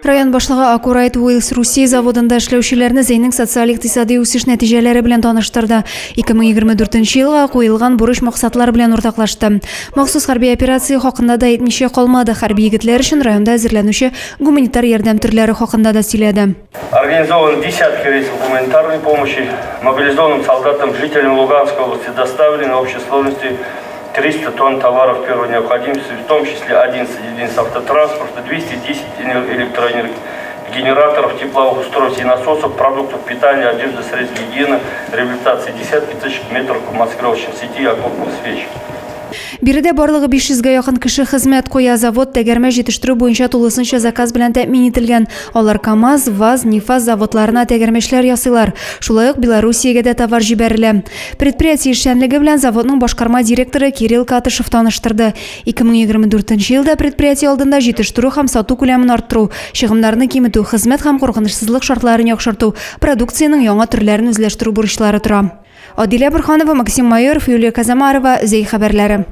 Район башлыгы Акурайт Уилс Русия заводында эшләүчеләрне Зәйнең социаль-икътисади үсеш нәтиҗәләре белән таныштырды. 2024 елга куелган бурыч-максатлар белән уртаклашты. Махсус хәрби операция хакында да әйтмичә калмады, хәрби егетләр өчен районда әзерләнүче гуманитар ярдәм төрләре хакында да сөйләде. Организован десятки рейсов гуманитарной помощи. Мобилизованным солдатам, жителям Луганской области доставлены в общей сложности 300 тонн товаров первой необходимости, в том числе 11 единиц автотранспорта, 210 электрогенераторов, тепловых устройств и насосов, продуктов питания, одежды, средств гигиены, реабилитации, десятки тысяч метров маскировочных сетей и окопных свеч. Биредә барлыгы 500 гә якын кеше хезмәт куя. Завод тәгәрмәч җитештерү буенча тулысынча заказ белән тәэмин ителгән. Алар КАМАЗ, ВАЗ, НИФАЗ заводларына тәгәрмәчләр ясыйлар. Шулай ук Белоруссиягә дә товар җибәрелә. Предприятие эшчәнлеге белән заводның башкарма директоры Кирилл Катышев таныштырды. 2024 елда предприятие алдында җитештерү һәм сату күләмен арттыру, чыгымнарны киметү, хезмәт һәм куркынычсызлык шартларын яхшырту, продукциянең яңа төрләрен үзләштерү бурычлары тора. Адилә Борһанова, Максим Майоров, Юлия Казамарова, Зәй хәбәрләре.